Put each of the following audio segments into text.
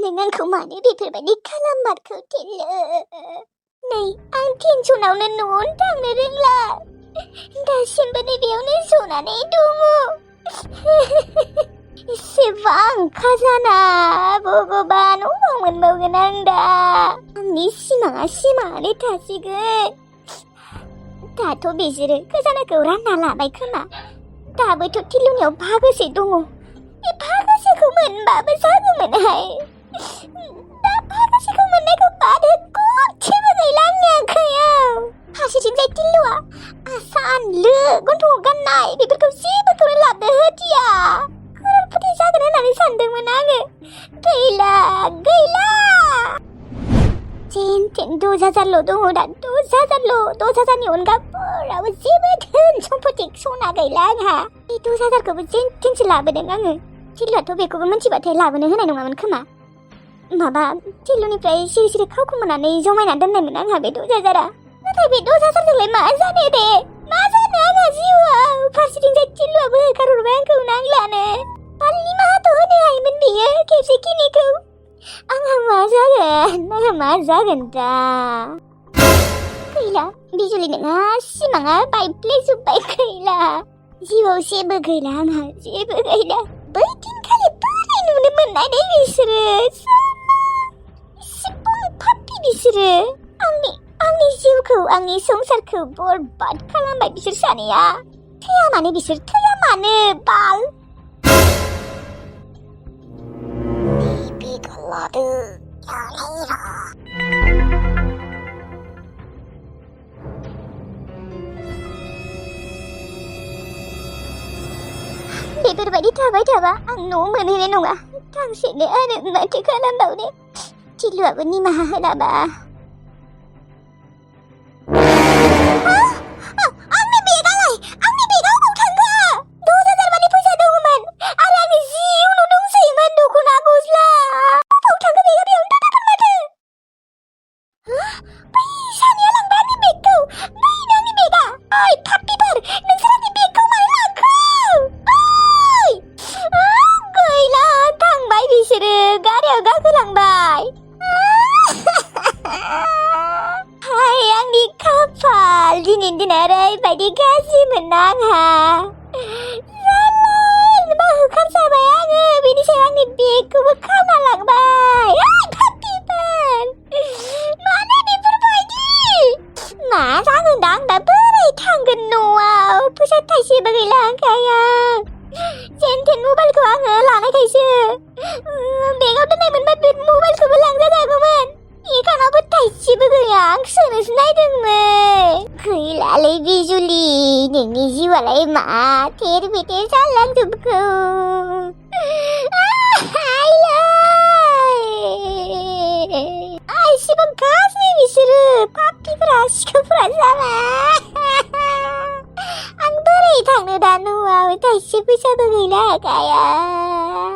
नों आंखौ मानो बेफोरबायदि खालाममारखो टिल्लु? नै आं टेनसनावनो न'आवनो थांनो रोंला। दासिमबो नैबेयावनो जनानै दङ। एसेबां खाजाना भगबान अबाव मोनबावगोन आं दा? आंनि सिमाङानो थासिगोन। दाथ' बिसोरो खजानाखौ रानना लाबाय खोमा। दाबोथ' टिल्लुनियाव भागोसे दङ। बे भागोसेखौ मोनबाबो जागौमोनहाय। दा भागोसेखौ मोननायखौ बाद हो, गरसेबो गैला आंनि आखायाव। फारसेथिंजाय टिल्लुआ आसान, लो, गन्थङाव गाननाय बेफोरखौ जेबोखौनो लाबनो होदिया। खर'रपति जागोन होननानै सानदोंमोन आङो। गैला। जेन 10,000ल' दङ दा, 10,000ल'। 10,000नि अनगा बरावबो जेबो धोन सम्पति सना गैला आंहा। बे 10,000खौबो जेन थेनसो लाबोदों आङो। टिल्लुआथ' बेखौबो मिथिबाथाय लाबोनो होनाय नङामोन खोमा। माबा टिल्लुनिफ्राय सिरि खावखुमानानै जमायना दोननायमोन आंहा बे 10,000आ। नाथाय बे 10,000जोंलाय मा जानो दे? मा जानो आंहा जिउआव? फारसेथिंजाय टिल्लुआबो होखारहरबाय आंखौ नांलानो। बाल निमाहाथ' होनो हायोमोन बियो खेबसेखिनिखौ। आंहा मा जागोन दा? गैला, बिजुलि नोंहा सिमाङा बायफ्लेजोब्बाय। गैला, जिउआव जेबो गैला आंहा, जेबो गैला। बै दिनखालि बोरै नुनो मोननाय दे बिसोरो? इसेबां पापि बिसोरो। आंनि जिउखौ, आंनि संसारखौ बरबाद खालामबाय बिसोर सानैया। थैया मानो बिसोर, थैया मानो बाल? लादो लानायरा। बेफोरबायदि थाबाय थाबा आं न' मोनहैनाय नङा। गांसेनो आरो माथो खालामबावनो? टिल्लुआबो निमाहा होलाबा। आंनि बेगालाय? आंनि बेगाव अबाव थांखो? 10,000 मानि फैसा दङमोन आरो आंनि जि उनाव दंसैयोमोन दख'ना गस्ला। अबाव थांखो बेगा? बेयावनो दोनदोंमोन माथो। बै सानैया लांबाय आंनि बेगखौ। नैनो आंनि बेगा। ओइ पाप्पिफोर, नोंसोर आंनि बेगखौ मानो लांखो? गैला, थांबाय बिसोरो। गारियाव गाखोलांबाय। हाय आंनि खाफाल, दिनैनि दिना ओरैबायदि गाज्रिमोन ना आंहा। मा होखारजाबाय आङो। बेनि सायाव आंनि बेगखौबो खावना लांबाय। पाप्पिफोर, मानो बेफोरबायदि? मा जागोन दा? आं दा बोरै थांगोन न'आव? फैसा थाइसेबो गैला आखायाव। जेनथेन मबाइलखौ आङो लानायखायसो बेगाव दोननायमोनबा बे मबाइलखौबो लांजाजागौमोन। एकाउन्टावबो थाइसेबो गैया। आं सोनोसो नायदोंमोन। गैलालै बिजुलि, नोंनि जिउआलाय मा थेर बेथेर जालांजोबखो? एसेबां गाज्रि बिसोरो पाप्पिफोरा, सिखावफोरा जाबाय। आं बोरै थांनो दा न'आव? थाइसे फैसाबो गैला आखायाव।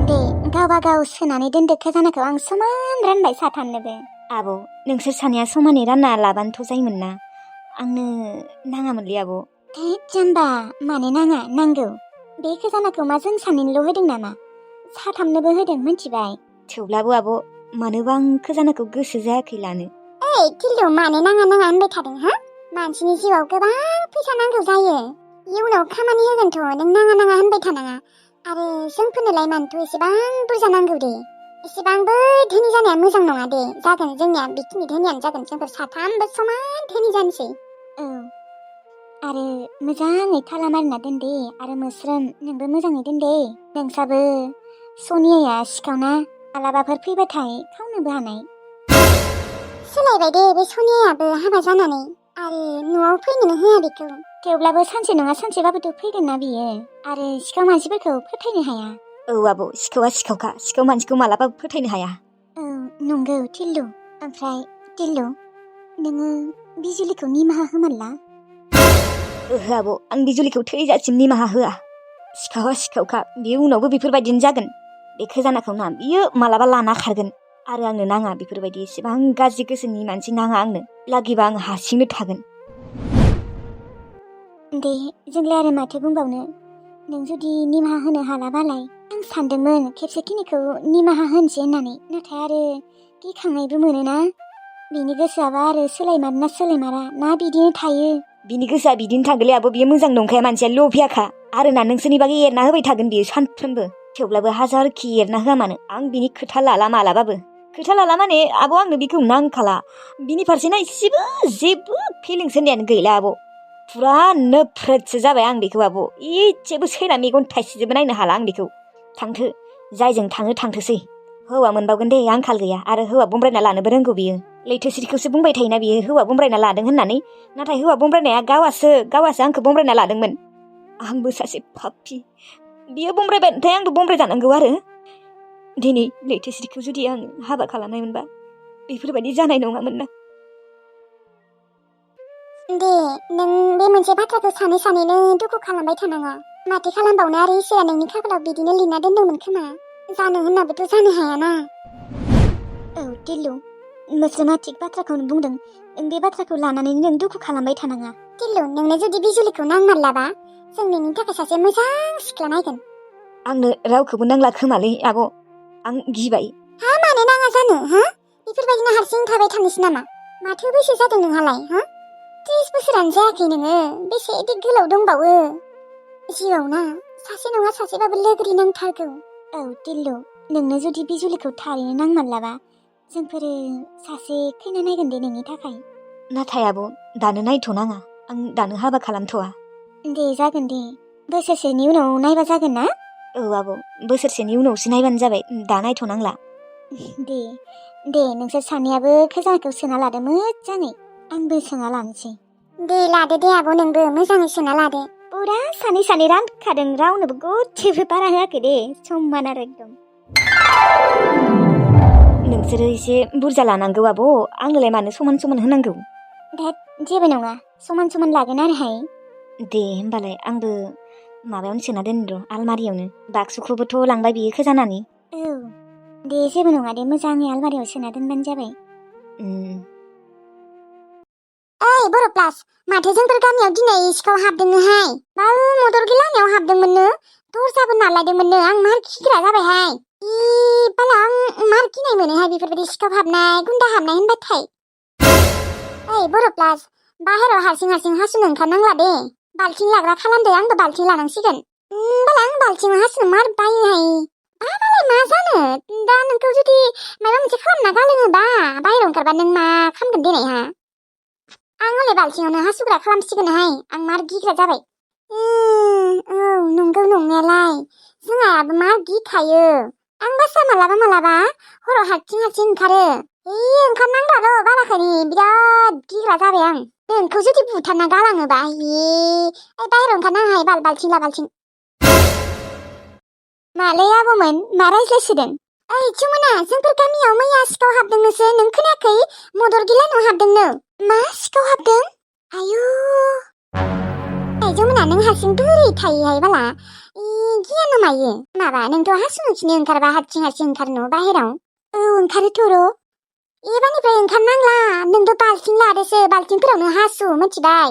दे गावबा गाव सोनानै दोनदो खजानाखौ। आं समान रानबाय साथामनोबो। आब', नोंसोर सानैया समानै रानना लाबानोथ' जायोमोन ना? आंनो नाङामोनलै आब'। थैद जाम्बा, मानो नाङा? नांगौ। बे खजानाखौ मा जों सानैनोल' होदों नामा? साथामनोबो होदों, मिथिबाय? थेवब्लाबो आब', मानोबा आं खजानाखौ गोसो जायाखै लानो। ओइ टिल्लु, मानो नाङा होनबाय थादों हा? मानसिनि जिउआव गोबां फैसा नांगौ जायो। इयुनाव खामानि होगोनथ'। नों नाङा होनबाय थानाङा। आरो जोंफोरनोलाय मानोथ' एसेबां बुरजा नांगौ दे? एसेबांबो धोनि जानाया मोजां नङा दे। जागोन, जोंनिया बेखिनि धोनियानो जागोन। जोंफोर साथामबो समान धोनि जानोसै। औ, आरो मोजाङै थाला मारिना दोन दे। आरो मोस्रोम, नोंबो मोजाङै दोन दे। नोंसाबो सनियाया सिखावना, मालाबाफोर फैबाथाय खावनोबो हानाय। सोलायबाय दे बे सनियायाबो हाबा जानानै। आरो न'आव फैनोनो होआ बेखौ। थेवब्लाबो सानसे नङा सानसेबाबोथ' फैगोन ना बियो। आरो सिखाव मानसिफोरखौ फोथायनो हाया। औ आब', सिखावा सिखावखा। सिखाव मानसिखौ मालाबाबो फोथायनो हाया। औ नंगौ टिल्लु। ओमफ्राय टिल्लु, नोङो बिजुलिखौ निमाहा होमारला? ओहो आब', आं बिजुलिखौ थैजासिम निमाहा होआ। सिखावा सिखावखा, बियो उनावबो बेफोरबायदिनो जागोन। बे खजानाखौ ना बियो मालाबा लाना खारगोन। आरो आंनो नाङा बेफोरबायदि एसेबां गाज्रि गोसोनि मानसि नाङा आंनो। लागिबा आं हारसिंनो थागोन। दे, जोंलाय आरो माथो बुंबावनो? नों जुदि निमाहा होनो हालाबालाय आं सानदोंमोन खेबसेखिनिखौ निमाहा होनसै होननानै, नाथाय आरो गिखांनायबो मोनोना। बिनि गोसोआबा आरो सोलायमार ना सोलायमारा ना बिदिनो थायो। बिनि गोसोआ बिदिनो थागोनलै आब', बियो मोजां नंखाया, मानसिया लभियाखा। आरो ना नोंसोरनि बागै एरना होबाय थागोन बियो सानफ्रोमबो। थेवब्लाबो हाजारखि एरना होआ मानो आं बिनि खोथा लाला मालाबाबो। खोथा लाला माने आब' आंनो बेखौ नांखाला। बिनि फारसेना इसेबो जेबो फिलिंस होननायानो गैला आब'। फुरा नोफ्रोदसो जाबाय आं बेखौ आब'। इसेबो सैना मेगन थाइसेबो नायनो हाला आं बेखौ। थांथो, जायजों थाङो थांथोसै। हौवा मोनबावगोन दे, आंखाल गैया। आरो हौवा बमब्रायना लानोबो रोंगौ बियो। लैथोसिरिखौसो बुंबाय थायोना बियो हौवा बमब्रायना लादों होननानै। नाथाय हौवा बमब्रायनाया गावासो आंखौ बमब्रायना लादोंमोन। आंबो सासे पापि। बियो बमब्रायबाथाय आंबो बमब्राय जानांगौ। आरो दिनै लैथोसिरिखौ जुदि आं हाबा खालामनायमोनबा बेफोरबायदि जानाय नङामोन ना। दे, नों बे मोनसे बाथ्राखौ सानै सानैनो दुखु खालामबाय थानाङा। माथो खालामबावनो, आरो इसोरा नोंनि खाफालाव बिदिनो लिरना दोनदोंमोन खोमा। जानो होननाबोथ' जानो हायाना। औ टिल्लु, मोस्रोमा थिग बाथ्राखौनो बुंदों। बे बाथ्राखौ लानानै नों दुखु खालामबाय थानाङा। टिल्लु, नोंनो जुदि बिजुलिखौ नांमारलाबा जों नोंनि थाखाय सासे मोजां सिख्ला नायगोन। आंनो रावखौबो नांला खोमालै आब', आं गिबाय। हा, मानो नाङा जानो? हा, बेफोरबायदिनो हारसिं थाबाय थानोसै नामा? माथो बैसो जादों नोंहालाय? हा, 30 बोसोरानो जायाखै नोङो। बेसे इदि गोलाव दंबावो जिउआव ना? सासे नङा सासेबाबो लोगोरि नांथारगौ। औ टिल्लु, नोंनो जुदि बिजुलिखौ थारैनो नांमारलाबा जोंफोरो सासे खैना नायगोन दे नोंनि थाखाय। नाथाय आब', दानो नायथ'नाङा। आं दानो हाबा खालामथ'वा। दे, जागोन दे। बोसोरसेनि उनाव नायबा जागोन ना? औ आब', बोसोरसेनि उनावसो नायबानो जाबाय, दा नायथ'नांला। दे दे, नोंसोर सानैयाबो खोजानाखौ सोना लादो मोजाङै। आंबो सोना लानोसै। दे लादो दे आब', नोंबो मोजाङै सोना लादो। पुरा सानै सानै रानखादों, रावनोबो गदसेबो बारा होआखै दे, समान आरो एकदम। नोंसोरो एसे बुरजा लानांगौ आब', आंनोलाय मानो समान समान होनांगौ? दैट, जेबो नङा, समान समान लागोन आरोहाय। दे होमबालाय आंबो माबायावनो सोना दोन र', आलमारियावनो। बाक्सुखौबोथ' लांबाय बियो खोजानानि। औ दे, जेबो नङा दे, मोजाङै आलमारियाव सोना दोनबानो जाबाय। ओइ बर' प्लास, माथो जोंफोर गामियाव दिनै सिखाव हाबदोंनोहाय। बाल मदरगे लामायाव हाबदोंमोननो, दरजाबो नारलायदोंमोननो। आं मार गिग्रा जाबायहाय। बाला आं मार गिनाय मोनोहाय बेफोरबायदि सिखाव हाबनाय, गुन्दा हाबनाय होनबाथाय। ओइ बर' प्लास, बाहेराव हारसिं हारसिं हासुनो ओंखारनांला दे। बाल्थिं लाग्रा खालामदो, आंबो बाल्थिं लानांसिगोन। बाला आं बाल्थिङाव हासुनो मार बायोहाय। बाबालाय मा जानो, दा नोंखौ जुदि माबा मोनसे खालामना गालोङोबा बाहेराव ओंखारबा नों मा खालामगोन देनायहा? आं हले बाल्थिङावनो हासुग्रा खालामसिगोनहाय, आं मार गिग्रा जाबाय। औ नंगौ नंनायालाय, जोंहाबो मार गिखायो। आं बासा मालाबा मालाबा हराव हारसिं हारसिं ओंखारो। ओंखारनांला र' बाराखायनो बिराद गिग्रा जाबाय आं। नोंखौ जुदि बुथारना गालाङोबा बाहेराव ओंखारनांहाय, बाल्थिं ला बाल्थिं। मालै आब'मोन, मा रायज्लायसोदों? ओइ जमुना, जोंफोर गामियाव मैया सिखाव हाबदोंनोसो, नों खोनायाखै? मदरगे लामायाव हाबदोंनो। मा सिखाव हाबदों? आयु, जमुना, नों हारसिं बोरै थायोहाय बाला? गियानो मायो? माबा, नोंथ' हासुनो खिनो ओंखारबा हारसिं हारसिं ओंखारो न' बाहेराव? औ ओंखारोथ' र'। एबारनिफ्राय ओंखारनांला, नोंबो बाल्थिं लादोसो, बाल्थिंफोरावनो हासु, मिथिबाय?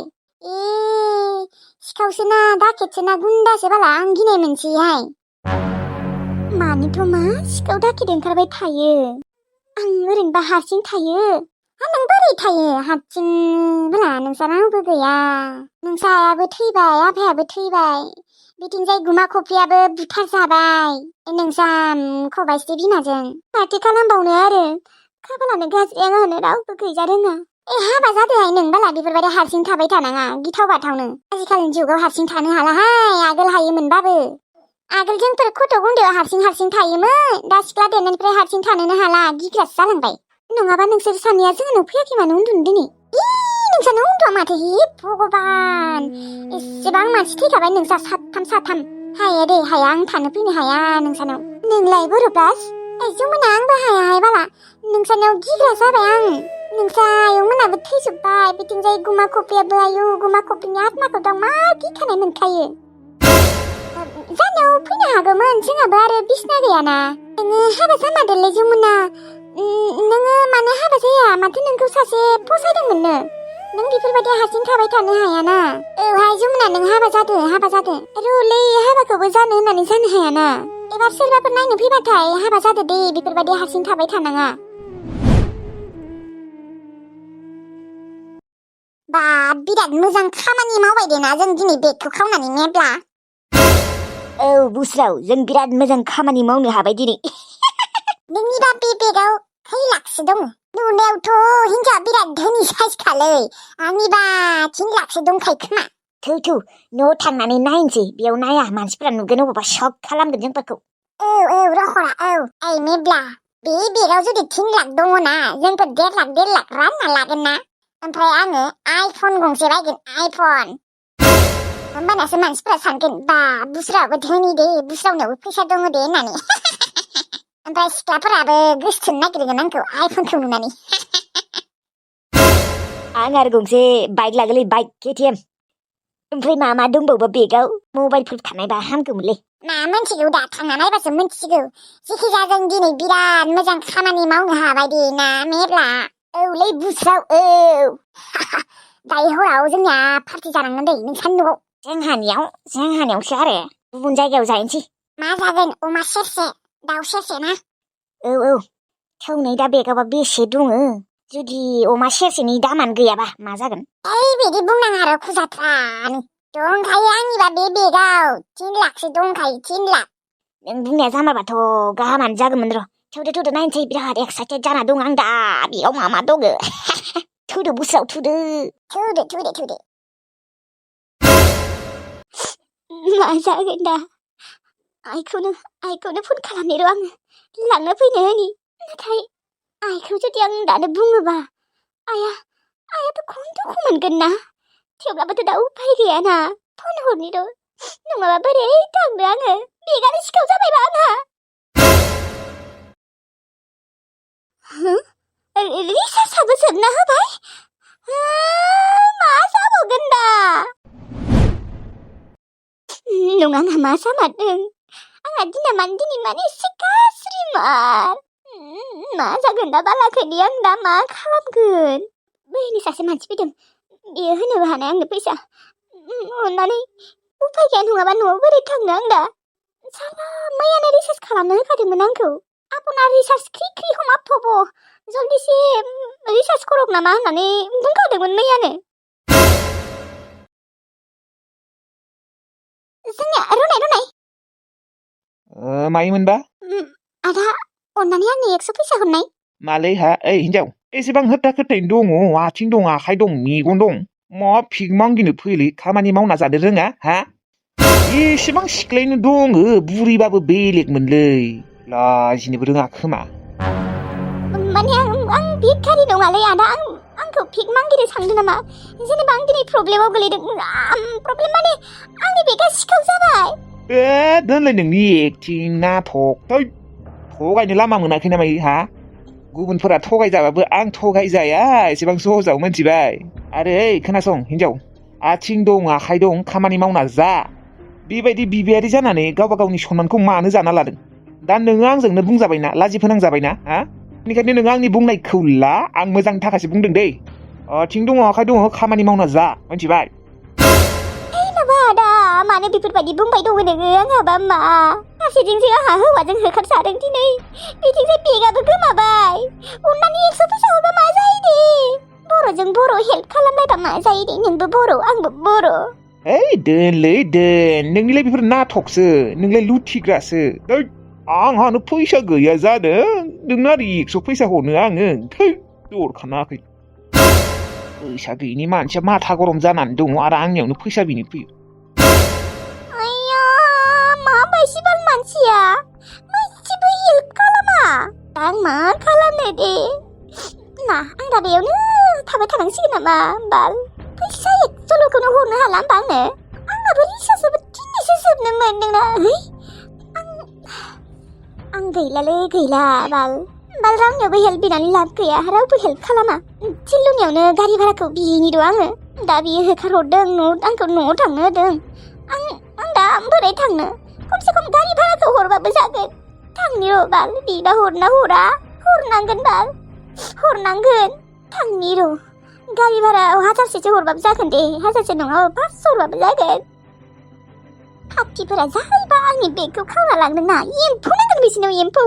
सिखावसोना दाकेटसोना गुन्दासो बाला, आं गिनाय मोनसैहाय। मानोथ' मा सिखाव दाकेट ओंखारबाय थायो? आं ओरैनोबा हारसिं थायो। नों बोरै थायो हारसिं बाला? नोंसा रावबो गैया, नोंसा आइयाबो थैबाय, आफायाबो थैबाय, बिथिंजाय गुमा खफ्रियाबो बुथार जाबाय, नोंसा खबाइसे बिमाजों। माथो खालामबावनो आरो, खाफालानो गाज्रि, आंहा हनै रावबो गैजा रोङा। हाबा जादोहाय नों बाला, बेफोरबायदि हारसिं थाबाय थानाङा, गिथाव बाथावनो। आजिखालिनि जुगाव हारसिं थानो हालाहाय, आगोल हायोमोनबाबो। आगोल जोंफोर गथ' गुन्दैयाव हारसिं हारसिं थायोमोन, दा सिख्ला देरनायनिफ्राय हारसिं थानोनो हाला, गिग्रासो जालांबाय। नङाबा नोंसोर सानैया जोंहानाव फैयाखै मानो उन्दुनो दिनै? नोंसानाव उन्दुआ माथो? भगबान, एसेबां मानसि थैखाबाय नोंसा साथाम। हाया दे, हाया, आं थानो फैनो हाया नोंसानाव। नोंलाय बर' प्लास? जमुना, आंबो हायाहाय बाला, नोंसानाव गिग्रा जाबाय आं। नोंसा आयंमोनाबो थैजोब्बाय, बिथिंजाय गुमा खफ्रियाबो, आयु, गुमा खफ्रिनि आत्माखौथ' आं मार गिखानाय मोनखायो। जानायाव फैनो हागौमोन, जोंहाबो आरो बिसना गैयाना। नोङो हाबा जामारदोलै जमुना, नोङो मानो हाबा जाया? माथो नोंखौ सासे फसायदोंमोननो, नों बेफोरबायदि हारसिं थाबाय थानो हायाना औहाय जमुना नों हाबा जादो रुलै हाबाखौबो जानो होननानै जानो हायाना एबार सोरबाफोर नायनो फैबाथाय हाबा जादो दे बेफोरबायदि हारसिं थाबाय थानाङा बा बिराद मोजां खामानि मावबाय दे ना जों दिनै बेगखौ खावनानै मेब्ला औ बुस्राव जों बिराद मोजां खामानि मावनो हाबाय दिनै नोंनि दा बे बेगाव खै लाखसो दङ नुनायावथ' हिन्जावा बिराद धोनि साइजखालै आंनिबा 3 लाखसो दंखायो खोमा थौ न'आव थांनानै नायनोसै बेयाव नाया मानसिफोरा नुगोन अबावबा शक खालामगोन जोंफोरखौ औ रहरा औ ओइ मेब्ला बे बेगाव जुदि 3 लाख दङना जोंफोर 1.5 लाख रानना लागोन ना ओमफ्राय आङो आइफन गंसे बायगोन आइफन होमबानासो मानसिफोरा सानगोन बा बुस्राबो धोनि दे बुस्रावनावबो फैसा दङ दे होननानै ओमफ्राय सिख्लाफोराबो गोसथोनो नागिरगोन आंखौ आइफनखौ नुनानै आं आरो गंसे बाइक लागोनलै बाइक KTM ओमफ्राय मा दंबावो बेगाव मबाइलफोर थानायबा हामगौमोनलै मा मोनथिगौ दा थांना नायबासो मोनथिगौ जिखिजाया जों दिनै बिराद मोजां खामानि मावनो हाबाय दे ना मेब्ला औलै बुस्राव औ दायो हराव जोंनिया पार्टि जानांगोन दै नोंसानि न'आव जोंहानियावसो आरो गुबुन जायगायाव जाहैनोसै मा जागोन अमा सेरसे दाउ सेरसे ना औ थौनै दा बेगावबा बेसे दङ जुदि अमा सेरसेनि दामानो गैयाबा मा जागोन ओइ बिदि बुंनाङा आरो खुजाथ्रानो दंखायो आंनिबा बे बेगाव 3 लाखसो दंखायो 3 लाख नों बुंनाया जामारबाथ' गाहामानो जागौमोन र' थौदो नायनोसै बिराद एक्साइटेड जाना दं आं दा बेयाव मा दङ थौदो बुस्राव थौदो मा जागोन दा आइखौनो फन खालामनि र' आङो लांनो फैनो होनि नाथाय आइखौ जुदि आं दानो बुङोबा आइयाथ' खम दुखु मोनगोन ना थेवब्लाबोथ' दा उफाय गैयाना फन हरनि र' नङाबा बोरै थांनो आङो बेगानो सिखाव जाबायबा आंहा रिसार्जआबो जोबना होबाय मा जाबावगोन दा नङा आंहा मा जामारदों आंहा दिनै मानो एसे गाज्रिमार मा जागोन दा बालाखैनि आं दा मा खालामगोन बैनि सासे मानसि फैदों बेयो होनोबो हानाय आंनो फैसा अननानै उफाय गैया नङाबा न'आव बोरै थांनो आं दा साला मैयानो रिसार्ज खालामनो होखादोंमोन आंखौ आपना रिसार्ज ख्रि हमा फब जल्दिसे रिसार्ज करक नामा होननानै बुंखादोंमोन मैयानो जोंनिया रुनाय मायोमोनबा आदा अननानै आंनो 100 फैसा हरनाय मालै हा ओइ हिन्जाव एसेबां होथा खोथायनो दङ आथिं दं आखाइ दं मेगन दं मा फिग मांगिनो फैयोलै खामानि मावना जानो रोङा हा एसेबां सिख्लायनो दङ बुरिबाबो बेलेगमोनलै लाजिनोबो रोङा खोमा माने आं भिखारि नङालै आदा आंखौ भिख मांगिनो सानदों नामा जेनेबा आं दिनै प्रब्लेमाव गोलैदों प्रब्लेम माने आंनि बेगा सिखाव जाबाय दोनलाय नोंनि एक्टिं नाटक थगायनो लामा मोनाखै नामा हा गुबुनफोरा थगायजाबाबो आं थगायजाया एसेबां सहजाव मोनथिबाय आरो ओइ खोनासं हिन्जाव आथिं दं आखाइ दं खामानि मावना जा बेबायदि बिबायारि जानानै गावबा गावनि सनमानखौ मानो जाना लादों दा नोङो आंजोंनो बुंजाबायना लाजि फोनांजाबायना हा बेनिखायनो नोङो आंनि बुंनायखौ ला आं मोजांनि थाखायसो बुंदों दै आथिं दङ आखाइ दङ खामानि मावना जा मोनथिबाय माबा आदा मानो बेफोरबायदि बुंबाय दङ नोङो आंहाबा मा फारसेथिंसो आंहा हौवाजों होखारजादों दिनै बिथिंजाय बेगाबो गोमाबाय अननानै 100 फैसा हरबा मा जायो दे बर'जों बर' हेल्प खालामलायबा मा जायो दे नोंबो बर' आंबो बर' ओइ दोनलै दोन नोंनिलाय बेफोर नाटकसो नोंलाय लुथिग्रासो आंहानो फैसा गैया जादों नोंनो आरो 100 फैसा हरनो आङो दरखानाखै फैसा गैयिनि मानसिया माथा गरम जानानै दङ आरो आंनियावनो फैसा बिनो फैयो आया माबायदिबाल मानसिया मोनसेबो हेल्प खालामा आं मा खालामनो दे ना आं दा बेयावनो थाबाय थानांसिगोन नामा बाल फैसा एकसल'खौनो हरनो हाला होमबा आंनाबो रिसार्जआबो दिनैसो जोबनो मोनदोंना आं गैला बाल रावनियावबो हेल्प बिनानै लाब गैया रावबो हेल्प खालामा थिल्लुनियावनो गारि भाराखौ बिनिद' आङो दा बियो होखारहरदों आंखौ न'आव थांनो होदों आं दा बोरै थांनो खमसे खम गारि भाराखौ हरबाबो जागोन थांनि र' बाल बिबा हरना हरा हरनांगोन बाल हरनांगोन थांनि र' गारि भारायाव 1000सो हरबाबो जागोन दे 1000सो नङाबा 500 हरबाबो जागोन पापिफोरा जायबा आंनि बेगखौ खावना लांदोंना एम्फौ नांगोन बिसोरनाव एम्फौ